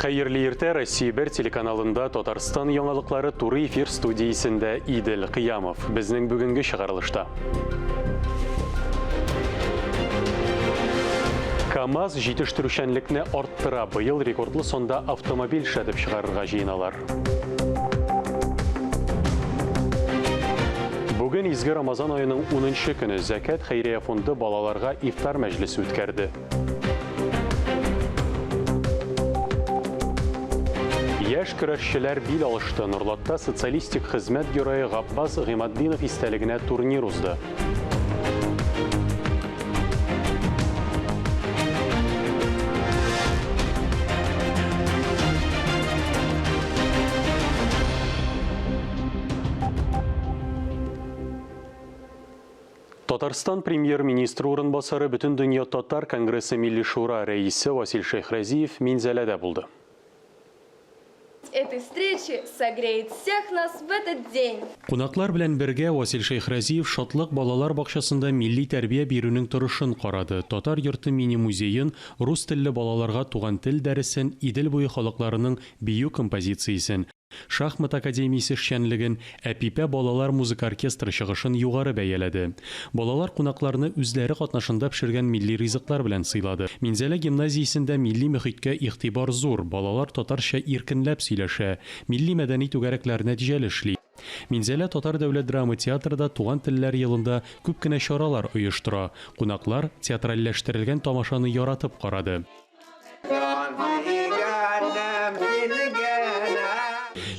Хәерле иртә, Россия 1 телеканалында Татарстан яңалыклары туры эфир студиясендә Идел Кыямов. Безнең бүгенге чыгарылышта. КАМАЗ җитештерүчәнлекне арттыра. Быел рекордлы санда автомобиль эшләтеп чыгарырга җыеналар. Бүген изге Рамазан аеның 10 көне Зәкәт хәйрия фонды балаларга ифтар мәҗлесе үткәрде. Яшь көрәшчеләр бил алышты. Нурлатта социалистик хезмәт герое Габбас Гыйматдинов истәлегенә турнир узды. Татарстан премьер-министры урынбасары Бөтендөнья татар конгрессы Милли Шура рәисе Васил Шәйхразиев Минзәләдә булды. Этой встречи согреет всех нас в этот день. Кунаклар белән бергә Васил Шәйхразиев Шатлык балалар бакчасында милли тәрбия бирүнең торышын карады, Татар йорты мини-музеен, рус телле балаларга туган тел дәресен, Идел буе халыкларының бию композициясен, Шахмат академиясе эшчәнлеген, Әпипә балалар музыка оркестры чыгышын югары бәяләде. Балалар кунакларны үзләре катнашында пешергән милли ризыклар белән сыйлады. Минзәлә гимназиясендә милли мөхиткә игътибар зур, балалар татарча иркенләп сөйләшә, милли-мәдәни түгәрәкләр нәтиҗәле эшли. Минзәлә татар дәүләт драма театры да Туган телләр елында күп кенә чаралар оештыра. Кунаклар театральләштерелгән тамашаны яратып карады.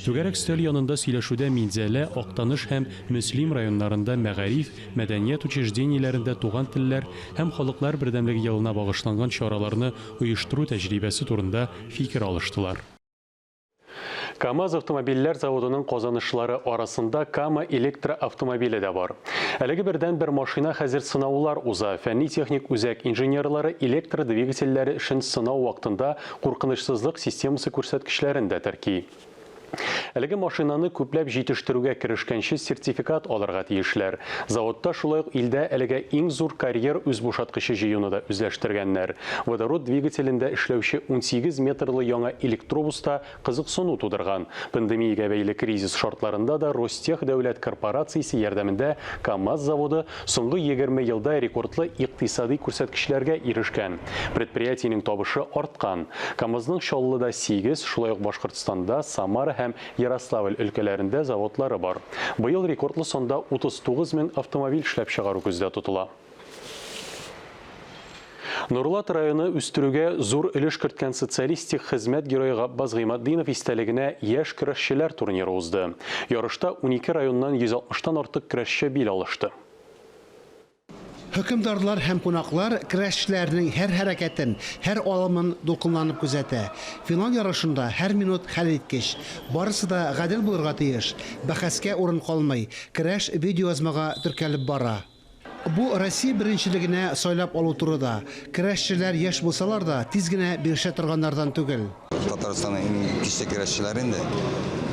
Түгәрәк өстәл янында сөйләшүдә Минзәлә, Актаныш һәм Мөслим районнарында мәгариф, мәдәният учреждениеләрендә туган телләр һәм халыклар бердәмлеге елына багышланган чараларны оештыру тәҗрибәсе турында фикер алыштылар. КАМАЗ автомобильләр заводының казанышлары арасында Кама электроавтомобиле дә бар. Әлеге бердәнбер машина хәзер сынаулар уза. Фәнни-техник үзәк инженерлары электр двигательләре эшен сынау вакытында куркынычсызлык системасы күрсәткечләрен дә терки. Әлеге машинаны күпләп җитештерүгә керешкәнче сертификат алырга тиешләр. Заводта шулай ук илдә әлегә иң зур карьер үзбушаткычы җыюны да үзләштергәннәр. Водород двигателендә эшләүче 18 метрлы яңа электробус та кызыксыну тудырган. Пандемиягә бәйле кризис шартларында да Ростех дәүләт корпорациясе ярдәмендә КАМАЗ заводы соңгы 20 елда рекордлы икътисадый күрсәткечләргә ирешкән. Предприятиенең табышы арткан. КАМАЗның Чаллыда сигез, шулай ук Башкортстанда, Самара һәм Ярославль өлкәләрендә заводлары бар. Быел рекордлы санда 39 мең автомобиль эшләп чыгару күздә тотыла. Нурлат районы үстерүгә зур өлеш керткән социалистик хезмәт герое Габбас Гыйматдинов истәлегенә яшь көрәшчеләр турниры узды. Ярышта 12 районнан 160 тан артык көрәшче бил алышты. Хөкемдарлар һәм кунаклар көрәшчеләрнең һәр хәрәкәтен, һәр алымын дулкынланып күзәтә. Финал ярышында һәр минут хәлиткеч. Барысы да гадел булырга тиеш. Бәхәскә урын калмый. Көрәш видеоязмага теркәлеп бара. Бу Россия беренчелегенә сайлап алу туры да. Көрәшчеләр яшь булсалар да, тиз генә бирешә торганнардан түгел. Татарстанның иң көчле көрәшчеләре инде.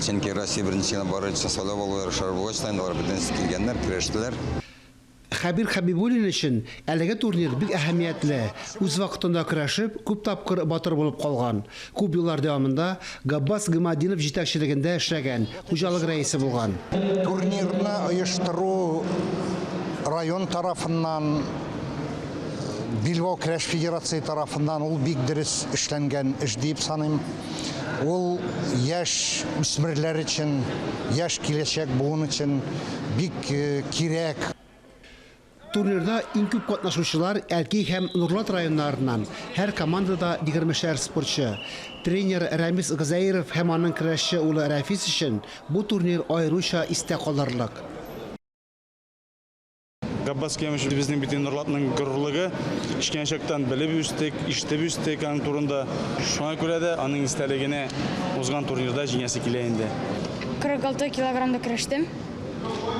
Чөнки Россия беренчелегенә барыр өчен сайлап алу ярышлары булгач та инде алар бөтенесе килгәннәр, көрәштеләр. Хәбир Хәбибуллин өчен әлеге турнир бик әһәмиятле. Үз вакытында көрәшеп, күп тапкыр батыр булып калган. Күп еллар дәвамында Габбас Гыйматдинов җитәкчелегендә эшләгән, хуҗалык рәисе булган. Турнирны оештыру район тарафыннан, Билбау көрәш федерация тарафыннан ул бик дөрес эшләнгән эш диеп саныйм. Ул яшь үсмерләр өчен, яшь киләчәк буын өчен бик кирәк. Турнирда иң күп катнашучылар Әлки һәм Нурлат районнарыннан. Һәр командада егермешәр спортчы. Тренер Рәмис Гозәеров һәм аның көрәшче улы Рәфис өчен бу турнир аеруча истә калырлык. Габбас Киямович безнең бит Нурлатның горурлыгы. Кечкенә чактан белеп үстек, ишетеп үстек аның турында. Шуңа күрә дә аның истәлегенә узган турнирда җиңәсе килә инде. 46 килограммда көрәштем.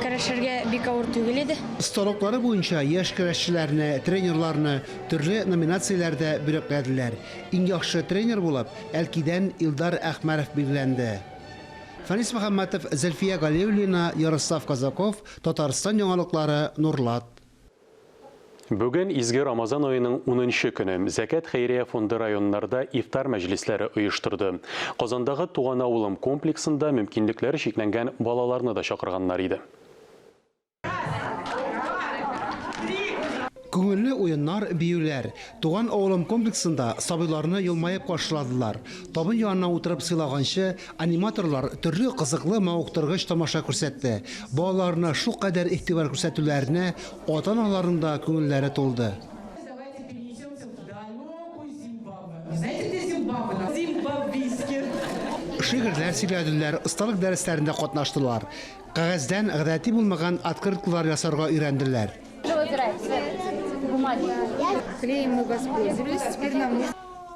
Көрәшергә бик авыр түгел иде. Осталыклары буенча яшь көрәшчеләрне, тренерларны төрле номинацияләрдә бүләкләделәр. Иң яхшы тренер булып Әлкидән Илдар Әхмәров билгеләнде. Фәнис Мөхәммәтов, Зөлфия Галиуллина, Ярослав Казаков, Татарстан яңалыклары, Нурлат. Бүген изге Рамазан аеның унынчы көне. Зәкят хәйрия фонды районнарда ифтар мәҗлесләре оештырды. Казандагы Туган авылым комплексында мөмкинлекләре чикләнгән балаларны да чакырганнар иде. Күңелле уеннар, биюләр. Туган авылым комплексында сабыйларны елмаеп каршыладылар. Табын янына утырып сыйлаганчы, аниматорлар төрле кызыклы, мавыктыргыч тамаша күрсәтте. Балаларына шулкадәр игътибар күрсәтүләренә ата-аналарның да күңелләре тулды. Шигырьләр сөйләделәр, осталык дәресләрендә катнаштылар. Кәгазьдән гадәти булмаган открыткалар ясарга өйрәнделәр.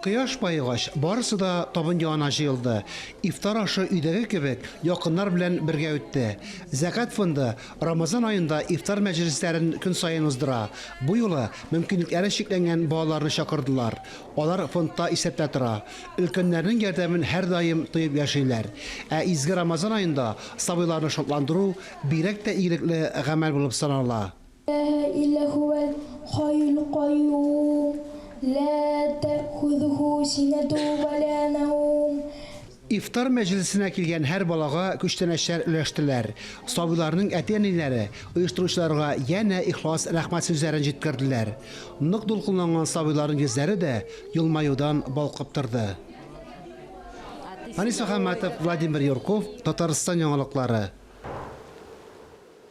Кояш баегач, барысы да табын янына җыелды. Ифтар ашы өйдәге кебек, якыннар белән бергә үтте. Зәкят фонды Рамазан аенда ифтар мәҗлесләрен көн саен уздыра. Бу юлы мөмкинлекләре чикләнгән балаларны чакырдылар. Алар фондта исәптә тора. Өлкәннәрнең ярдәмен һәрдаим тоеп яшиләр. Ә изге Рамазан аенда сабыйларны шатландыру бигрәк тә игелекле гамәл булып санала. Иләһә илля һүәл хайюл кайюм, лә тәхүзүһү синәту вә лә нәүм. Ифтар мәҗлесенә килгән һәр балага күчтәнәчләр өләштеләр. Сабыйларның әти-әниләре оештыручыларга янә ихлас рәхмәт сүзләрен җиткерделәр. Нык дулкынланган сабыйларның йөзләре дә елмаюдан балкып торды. Фәнис Мөхәммәтов, Владимир Юрков, Татарстан яңалыклары.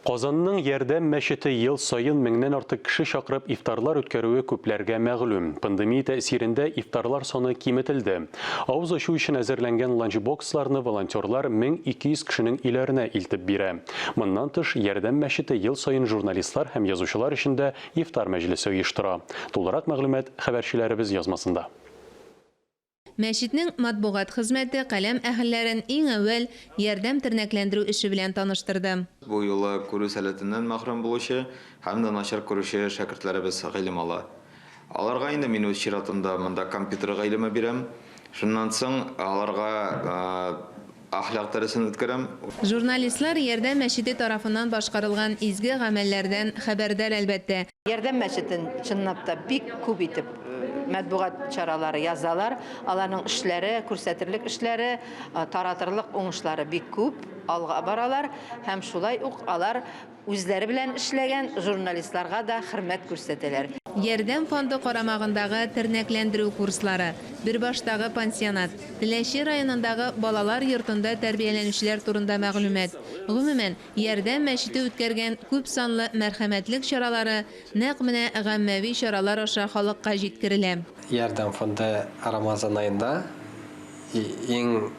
Казанның Ярдәм мәчете ел саен меңнән артык кеше чакырып ифтарлар үткәрүе күпләргә мәгълүм. Пандемия тәэсирендә ифтарлар саны киметелде. Авыз ачу өчен әзерләнгән ланчбоксларны волонтерлар 1200 кешенең өйләренә илтеп бирә. Моннан тыш, Ярдәм мәчете ел саен журналистлар һәм язучылар өчен дә ифтар мәҗлесе оештыра. Тулырак мәгълүмат хәбәрчеләребез язмасында. Мәчетнең матбугат хезмәте каләм әһелләрен иң әүвәл Ярдәм тернәкләндерү эше белән таныштырды. Бу юлы күрү сәләтеннән мәхрүм булучы һәм дә начар күрүче шәкертләребез гыйлем ала. Аларга инде мин үз чиратымда монда компьютер гыйлеме бирәм. Шуннан соң аларга әхлак дәресен үткәрәм. Журналистлар Ярдәм мәчете тарафыннан башкарылган изге гамәлләрдән хәбәрдар, әлбәттә. Ярдәм мәчетен чынлап та бик күп итеп матбугат чаралары язалар. Аларның эшләре, күрсәтерлек эшләре, таратырлык уңышлары бик күп, алга баралар һәм шулай ук алар үзләре белән эшләгән журналистларга да хөрмәт күрсәтәләр. Ярдәм фонды карамагындагы тернәкләндерү курслары, Бөрбаштагы пансионат, Теләче районындагы балалар йортында тәрбияләнүчеләр турында мәгълүмат, гомумән, Ярдәм мәчете үткәргән күпсанлы мәрхәмәтлек чаралары нәкъ менә гаммәви чаралар аша халыкка җиткерелә. Ярдәм фонды Рамазан аенда иң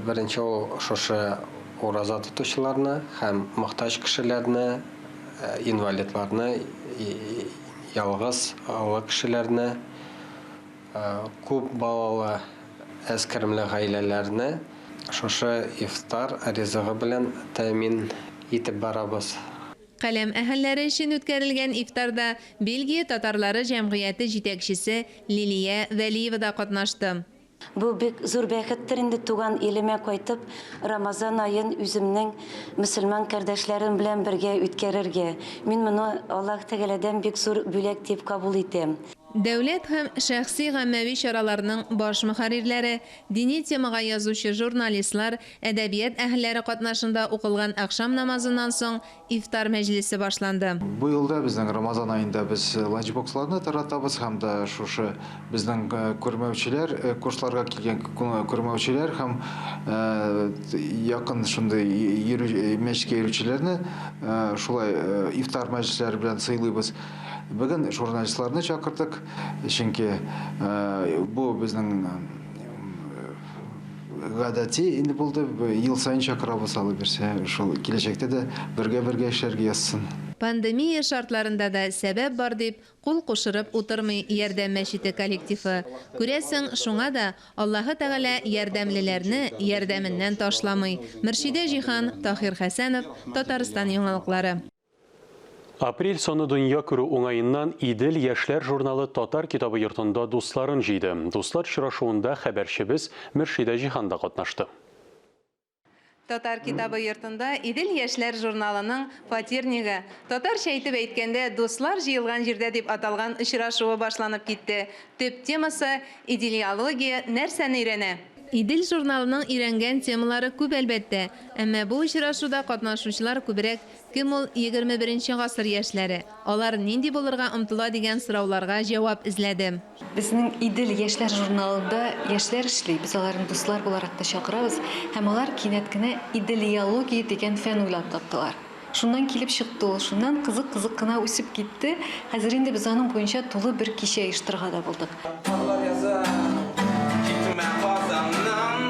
беренче ул шушы ураза тотучыларны һәм мохтаҗ кешеләрне, инвалидларны, ялгыз олы кешеләрне, Күп балалы әз керемле гаиләләрне шушы ифтар ризыгы белән тәэмин итеп барабыз. Каләм әһелләре өчен үткәрелгән ифтарда Бельгия татарлары җәмгыяте җитәкчесе Лилия Вәлиева да катнашты. Бу бик зур бәхеттер инде туган илемә кайтып, Рамазан аен үземнең мөселман кардәшләрем белән бергә үткәрергә. Мин моны Аллаһ Тәгаләдән бик зур бүләк дип кабул итәм. Дәүләт һәм шәхси гаммәви чараларның баш мөхәррирләре, дини темага язучы журналистлар, әдәбият әһелләре катнашында укылган әхшам намазыннан соң ифтар мәҗлесе башланды. Бу елда безнең Рамазан аенда без ланчбоксларны таратабыз һәм дә шушы безнең күрмәүчеләр, курсларга килгән күрмәүчеләр һәм якын шундый мәчеткә йөрүчеләрне шулай ифтар мәҗлесләре белән сыйлыйбыз. Бүген журналистларны чакырдык, чөнки бу безнең гадәти инде булды. Ел саен чакырабыз, алла бирсә, шул киләчәктә дә бергә-бергә эшләргә язсын. Пандемия шартларында да сәбәп бар дип, кул кушырып утырмый Ярдәм мәчете коллективы. Күрәсең, шуңа да Аллаһы Тәгалә ярдәмлеләрне ярдәменнән ташламый. Мөршидә Җиһан, Таһир Хәсәнов, Татарстан яңалыклары. Апрель саны дөнья күрү уңаеннан Идел яшьләр журналы Татар китабы йортында дусларын җыйды. Дуслар очрашуында хәбәрчебез Мөршидә Җиһан да катнашты. Татар китабы йортында Идел яшьләр журналының Фатирнигы, татарча итеп әйткәндә, дуслар җыелган җирдә дип аталган очрашуы башланып китте. Төп темасы, Иделиология нәрсәне өйрәнә? Идел журналының өйрәнгән темалары күп, әлбәттә. Әмма бу очрашуда катнашучылар күбрәк Кем ул 21 гасыр яшьләре? Алар нинди булырга омтыла дигән сорауларга җавап эзләде. Безнең Идел яшьләр журналында яшьләр эшли, без аларны дуслар буларак та чакырабыз, һәм алар кинәт кенә Иделиология дигән фән уйлап таптылар. Шуннан килеп чыкты ул, шуннан кызык-кызык кына үсеп китте. Хәзер инде без аның буенча тулы бер кичә оештырырга да булдык. Карлар яза, китмә Казаннан.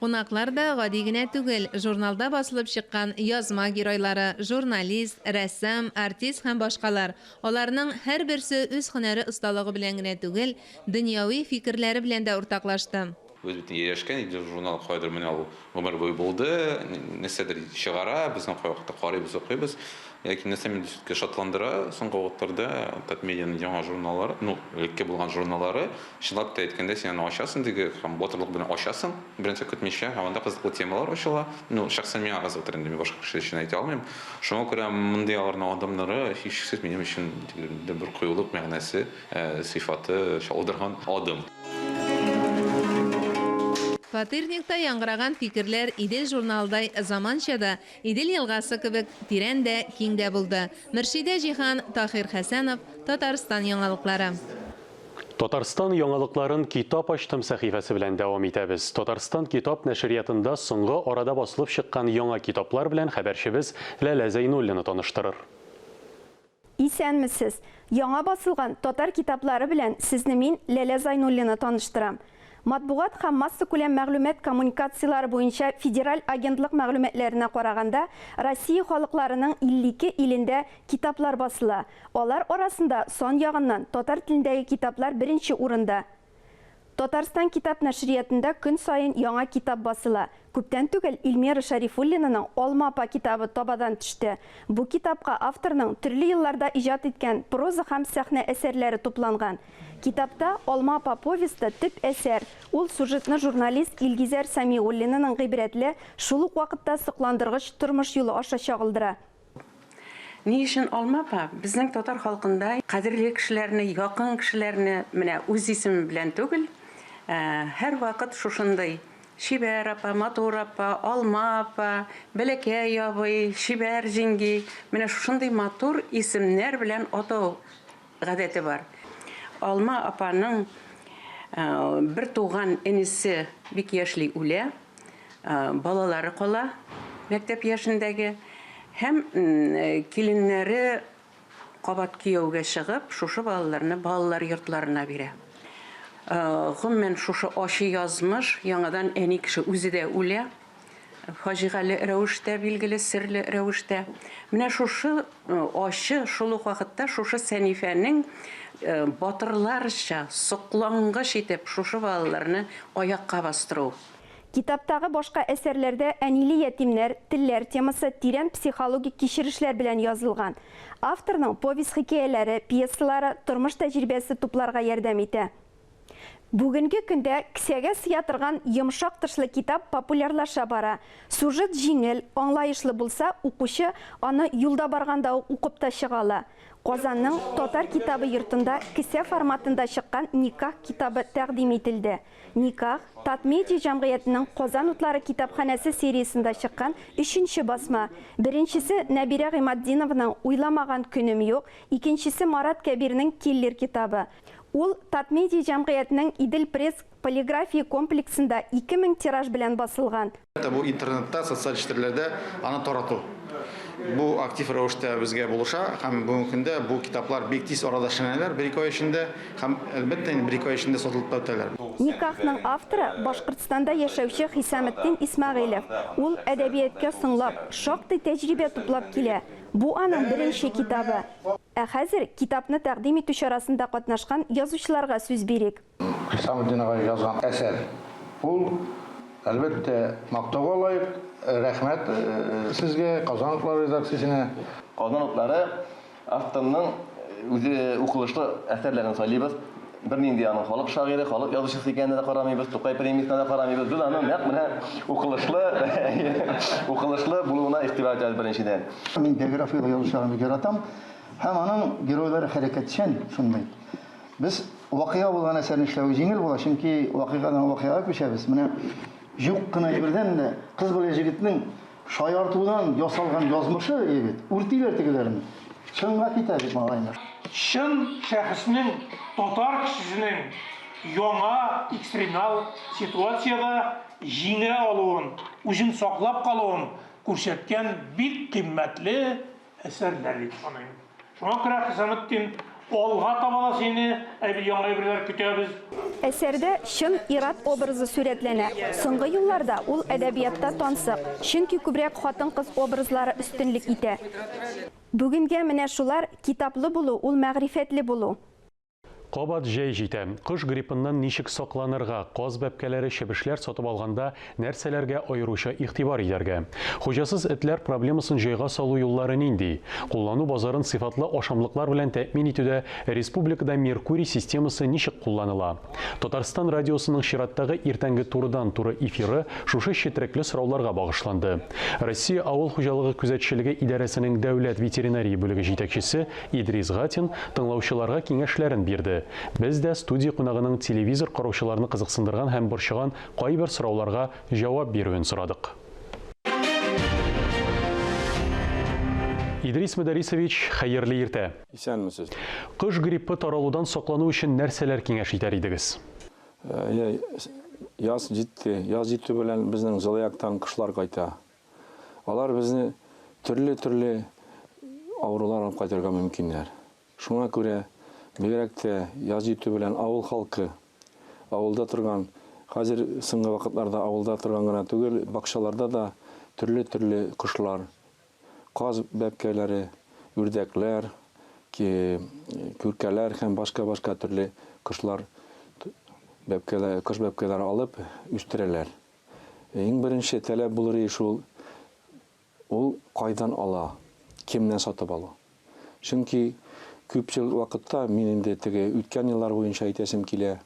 Кунаклар да гади генә түгел, журналда басылып чыккан язма геройлары, журналист, рәссам, артист һәм башкалар. Аларның һәрберсе үз һөнәре осталыгы белән генә түгел, дөньяви фикерләре белән дә уртаклашты. Без бит ияләшкән инде журнал кайдыр менә ул гомер буе булды, нәрсәдер чыгара, без аны кайвакытта карыйбыз, укыйбыз. Ләкин нәрсә мине все-таки шатландыра, соңгы вакытларда Татмедианың яңа журналлары, ну, элекке булган журналлары, чынлап та әйткәндә, син аны ачасың теге һәм батырлык белән ачасың, бернәрсә көтмичә, һәм анда кызыклы темалар ачыла. Ну, шәхсән миңа кызыктыр инде, мин башка кеше өчен әйтә алмыйм. Шуңа күрә мондый аларның адымнары, һичшиксез, минем өчен бер кыюлык мәгънәсе. Сыйфаты чагылдырган адым. Фатирникта яңгыраган фикерләр Идел журналыдай заманча да, Идел елгасы кебек тирән дә, киң дә булды. Мөршидә Җиһан, Таһир Хәсәнов, Татарстан яңалыклары. Татарстан яңалыкларын Китап ачтым сәхифәсе белән дәвам итәбез. Татарстан китап нәшриятында соңгы арада басылып чыккан яңа китаплар белән хәбәрчебез Ләлә Зәйнуллина таныштырыр. Исәнмесез! Яңа басылган татар китаплары белән сезне мин, Ләлә Зайнуллина таныштырам. Матбугат һәм массакүләм мәгълүмат коммуникацияләре буенча федераль агентлык мәгълүматларына караганда, Россия халыкларының 52 илендә китаплар басыла. Алар арасында сан ягыннан татар телендәге китаплар беренче урында. Татарстан китап нәшриятында көн саен яңа китап басыла. Күптән түгел Эльмира Шәрифуллинаның Алма апа китабы табадан төште. Бу китапка авторның төрле елларда иҗат иткән проза һәм сәхнә әсәрләре тупланган. Китапта Алма апа повесте төп әсәр, ул сюжетны журналист Илгизәр Сәмигуллинаның гыйбрәтле, шул ук вакытта сокландыргыч тормыш юлы аша чагылдыра. Ни өчен Алма апа? Безнең татар халкында кадерле кешеләрне, якын кешеләрне менә үз исеме белән түгел, ә һәрвакыт шушындый чибәр апа, матур апа, алма апа, бәләкәй абый, чибәр җиңги, менә шушындый матур исемнәр белән атау гадәте бар. Алма апаның бертуган энесе бик яшьли үлә. Балалары кала, мәктәп яшендәге, һәм киленнәре кабат кияүгә чыгып, шушы балаларны балалар йортларына бирә. Гомумән, шушы ачы язмыш, яңадан әни кеше үзе дә үлә, фаҗигале рәвештә, билгеле, серле рәвештә. Менә шушы ачы, шул ук вакытта шушы Сәнифәнең батырларча, соклангыч итеп шушы балаларны аякка бастыру. Китаптагы башка әсәрләрдә әниле ятимнәр, телләр темасы тирән психологик кичерешләр белән язылган. Авторның повесть-хикәяләре, пьесалары тормыш тәҗрибәсе тупларга ярдәм итә. Бүгенге көндә кесәгә сыя торган йомшак тышлы китап популярлаша бара. Сюжет җиңел, аңлаешлы булса, укучы аны юлда барганда ук укып та чыга ала. Казанның Татар китабы йортында кесә форматында чыккан Никах китабы тәкъдим ителде. Никах, Татмедиа җәмгыятенең Казан утлары китапханәсе сериясендә чыккан өченче басма. Беренчесе Нәбирә Гыйматдинованың Уйламаган көнем юк, икенчесе Марат Кәбирнең Киллер китабы. Ул Татмедиа җәмгыятенең Идел-Пресс полиграфия комплексында 2000 тираж белән басылган. Бу интернетта, социаль челтәрләрдә аны тарату. Бу актив рәвештә безгә булыша һәм бүгенге көндә бу китаплар бик тиз арада эшләнәләр, бер-ике ай эчендә һәм, әлбәттә инде, бер-ике ай эчендә сатылып та бетәләр. Никахның авторы, Башкортстанда яшәүче Хисаметдин Исмәгыйлев. Ул әдәбияткә соңлап, шактый тәҗрибә туплап килә. Бу аның беренче китабы. Ә хәзер китапны тәкъдим итү чарасында катнашкан язучыларга сүз бирик. Хисаметдин агай язган әсәр. Ул, әлбәттә, мактауга лаек. Рәхмәт сезгә, Казан утлары редакциясенә. Казан утлары авторның үзе укылышлы әсәрләрен сайлыйбыз. Бернинди аның халык шагыйре, халык язучысы икәненә дә карамыйбыз, Тукай премиясенә дә карамыйбыз. Без аның нәкъ менә укылышлы, укылышлы булуына игътибар итәбез беренчедән. Мин биографияле язучыларны бик яратам. Һәм аның геройлары хәрәкәтчән шундый. Без вакыйга булган әсәрне эшләве җиңел була, чөнки вакыйгадан вакыйгага күчәбез. Менә юк кына әйбердән дә кыз белән җегетнең Шаяртудан ясалган язмышы егет, үртиләр тегеләрне. Чынга китә бит малайны. Чын шәхеснең, татар кешесенең яңа экстремал ситуациядә җиңә алуын, үзен саклап калуын күрсәткән бик кыйммәтле әсәрләр дип саныйм. Шуңа күрә, Хисаметдин, алга таба да сине әйбер, яңа әйберләр көтәбез. Әсәрдә чын ир-ат образы сурәтләнә. Соңгы елларда ул әдәбиятта тансык, чөнки күбрәк хатын-кыз образлары өстенлек итә. Бүгенгә менә шулар, китаплы булу, ул мәгърифәтле булу. Кабат җәй җитә. Кош гриппыннан ничек сакланырга, каз бәбкәләре, чебешләр сатып алганда нәрсәләргә аеруча игътибар итәргә? Хуҗасыз этләр проблемасын җайга салу юллары нинди? Куллану базарын сыйфатлы ашамлыклар белән тәэмин итүдә республикада Меркурий системасы ничек кулланыла? Татарстан радиосының чираттагы иртәнге турыдан-туры эфиры шушы четерекле сорауларга багышланды. Россия Авыл хуҗалыгы күзәтчелеге идарәсенең дәүләт ветеринария бүлеге җитәкчесе Идрис Гатин тыңлаучыларга киңәшләрен бирде. Без дә студия кунагының телевизор караучыларны кызыксындырган һәм борчыган кайбер сорауларга җавап бирүен сорадык. Идрис Мөдәрисович, хәерле иртә! Исәнмесез. Кош гриппы таралудан саклану өчен нәрсәләр киңәш итәр идегез? Яз җитте. Яз җитү белән безнең җылы яктан кошлар кайта. Алар безне төрле-төрле авырулар алып кайтырга мөмкиннәр. Шуңа күрә, бигрәк тә яз җитү белән авыл халкы, авылда торган, хәзер соңгы вакытларда авылда торган гына түгел, бакчаларда да төрле-төрле кошлар, каз бәбкәләре, үрдәкләр, күркәләр һәм башка-башка төрле кошлар, бәбкәләр, кош бәбкәләре алып үстерәләр. Иң беренче таләп булыр иде шул, ул кайдан ала, кемнән сатып ала. Чөнки күпчелек вакытта, мин инде теге үткән еллар буенча әйтәсем килә,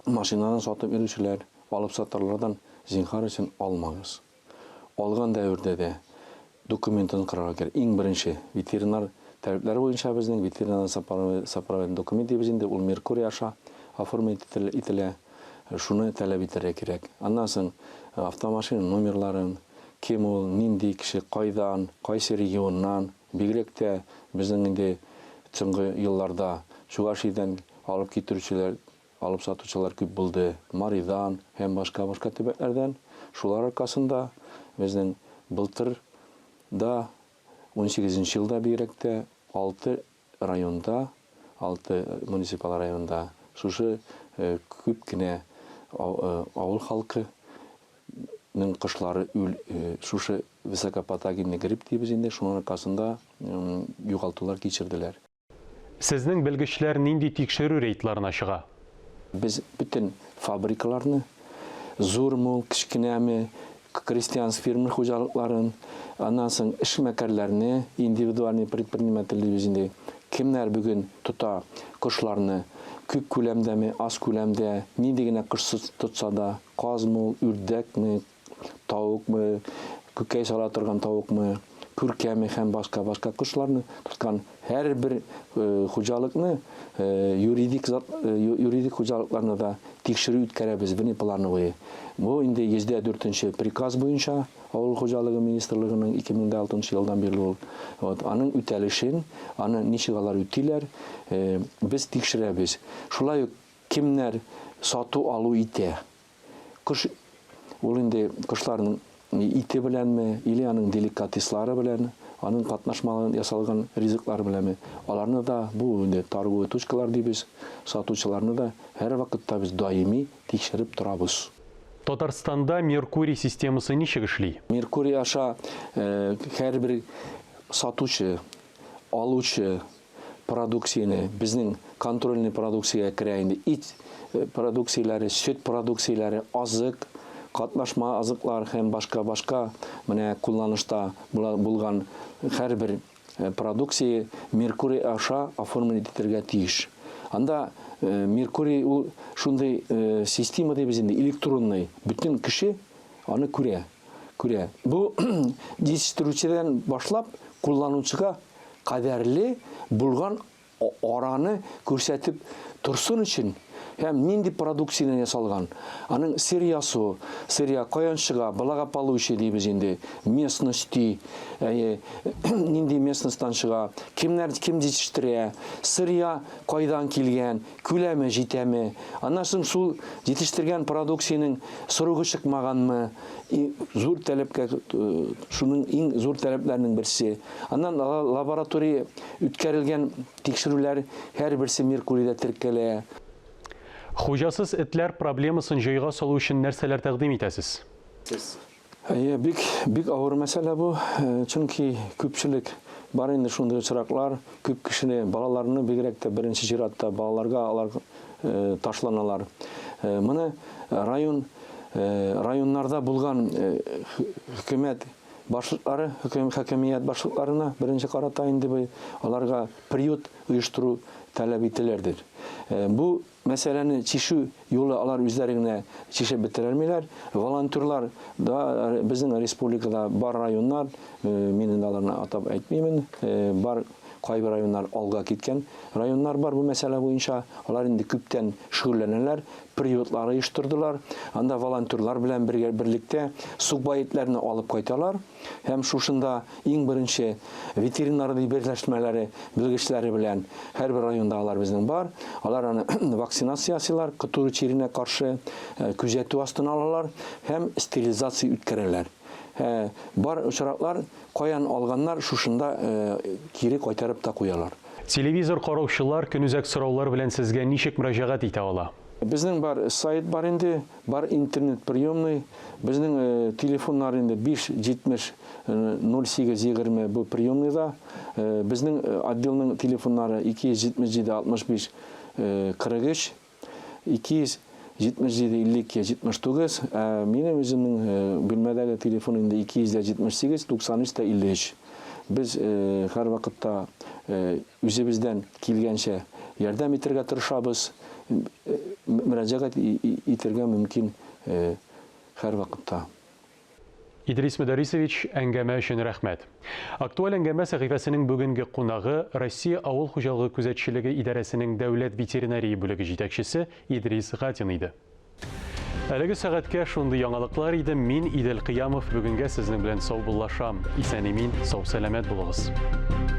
машинадан сатып йөрүчеләр, алып сатарлардан зинһар өчен алмагыз. Алган дәвердә дә документын карарга кирәк. Иң беренче ветеринар таләпләре буенча безнең ветеринардан сопроводительный документ дибез инде, ул Меркурий аша оформить ителә. Шуны таләп итәргә кирәк. Аннан соң автомашина номерларын, кем ул, нинди кеше, кайдан, кайсы регионнан, бигрәк тә безнең инде соңгы елларда Чувашиядән алып китерүчеләр, алып сатучылар күп булды, Маридан һәм башка-башка төбәкләрдән. Шулар аркасында безнең былтыр да, унсигезенче елда бигрәк тә алты Районда, алты муниципаль районда шушы күп кенә авыл халкы ның кошлары үл шушы высокопатогенный грипп дибез инде, шуның аркасында югалтулар кичерделәр. Сезнең белгечләр нинди тикшерү рейдларына чыга? Без бөтен фабрикаларны, зурмы ул, кечкенәме, крестьянск-фермер хуҗалыкларын, аннан соң эшмәкәрләрне, индивидуальный предприниматель дибез инде, кемнәр бүген тота кошларны, күп күләмдәме, аз күләмдә, нинди генә кош тотса да, казмы ул, үрдәкме, тавыкмы, күкәй сала торган тавыкмы, күркәме һәм башка-башка кошларны тоткан һәрбер хуҗалыкны, юридик зат, юридик хуҗалыкларны да тикшерү үткәрәбез внеплановые. Бу инде 104 нче приказ буенча Авыл хуҗалыгы министрлыгының 2006 нчы елдан бирле ул. Вот, аның үтәлешен, аны ничек алар үтиләр, без тикшерәбез. Шулай ук кемнәр сату-алу итә, Кош ул инде кошларның ите беләнме, или аның деликатеслары белән, аның катнашмалы ясалган ризыклар беләнме, аларны да, бу инде торговый точкалар дибез, сатучыларны да һәрвакытта без даими тикшереп торабыз. Татарстанда Меркурий системасы ничек эшли? Меркурий аша һәрбер сатучы, алучы продукцияне, безнең контрольный продукциягә керә инде ит продукцияләре, сөт продукцияләре, азык, катнашма азыклар һәм башка-башка менә кулланышта булган һәрбер продукция Меркурий аша оформлен итәргә тиеш. Анда Меркурий ул шундый система дибез инде, электронный. Бөтен кеше аны күрә. Күрә. Бу җитештерүчедән башлап кулланучыга кадәрле булган араны күрсәтеп торсын өчен һәм нинди продукциядән ясалган, аның сырьясы, сырья каян чыга, благополучие дибез инде, местности, әйе, нинди местностьтан чыга, кемнәр, кем җитештерә, сырья кайдан килгән, күләме җитәме, аннан соң шул җитештергән продукциянең срогы чыкмаганмы, зур таләпкә, шуның иң зур таләпләрнең берсе. Аннан лаборатория үткәрелгән тикшерүләр һәрберсе Меркурийда теркәлә. Хуҗасыз этләр проблемасын җайга салу өчен нәрсәләр тәкъдим итәсез? Әйе, бик, бик авыр мәсьәлә бу. Чөнки күпчелек бар инде шундый очраклар, күп кешене, балаларны бигрәк тә беренче чиратта балаларга алар ташланалар. Моны район, районнарда булган хөкүмәт Башлыклары, хөкем, хакимият башлыкларына беренче карата инде бу аларга приют оештыру таләп ителердер. Бу мәсьәләне чишү юлы алар үзләре генә чишеп бетерәлмиләр. Волонтерлар да безнең республикада бар районнар, мин инде аларны атап әйтмимен, бар кайбер районнар алга киткән районнар бар бу мәсьәлә буенча. Алар инде күптән шөгыльләнәләр. Приютлар оештырдылар. Анда волонтерлар белән бергә берлектә сукбай этләрне алып кайталар һәм шушында иң беренче ветеринарный берләшмәләре белгечләре белән һәрбер районда алар безнең бар. Алар аны вакцинация ясыйлар, котыру чиренә каршы күзәтү астына алалар һәм стерилизация үткәрәләр. Бар очраклар каян алганнар, шушында кире кайтарып та куялар. Телевизор караучылар көнүзәк сораулар белән сезгә ничек мөрәҗәгать итә ала? Безнең бар сайт бар инде, бар интернет приемный, безнең телефоннар инде 5 70 08 20 бу приемныйда, безнең отделның телефоннары 277 65 43. 277 52 79, ә минем үземнең бүлмәдәге телефон инде 278 93 тә 53. Без һәрвакытта үзебездән килгәнчә ярдәм итәргә тырышабыз, мөрәҗәгать итәргә мөмкин һәрвакытта. Идрис Мөдәрисович, әңгәмә өчен рәхмәт. Актуаль әңгәмә сәхифәсенең бүгенге кунагы Россия авыл хуҗалыгы күзәтчелеге идарәсенең дәүләт ветеринария бүлеге җитәкчесе Идрис Гатин иде. Әлеге сәгатькә шундый яңалыклар иде. Мин, Идел Кыямов, бүгенгә сезнең белән саубуллашам. Исән-имин, сау-сәламәт булыгыз.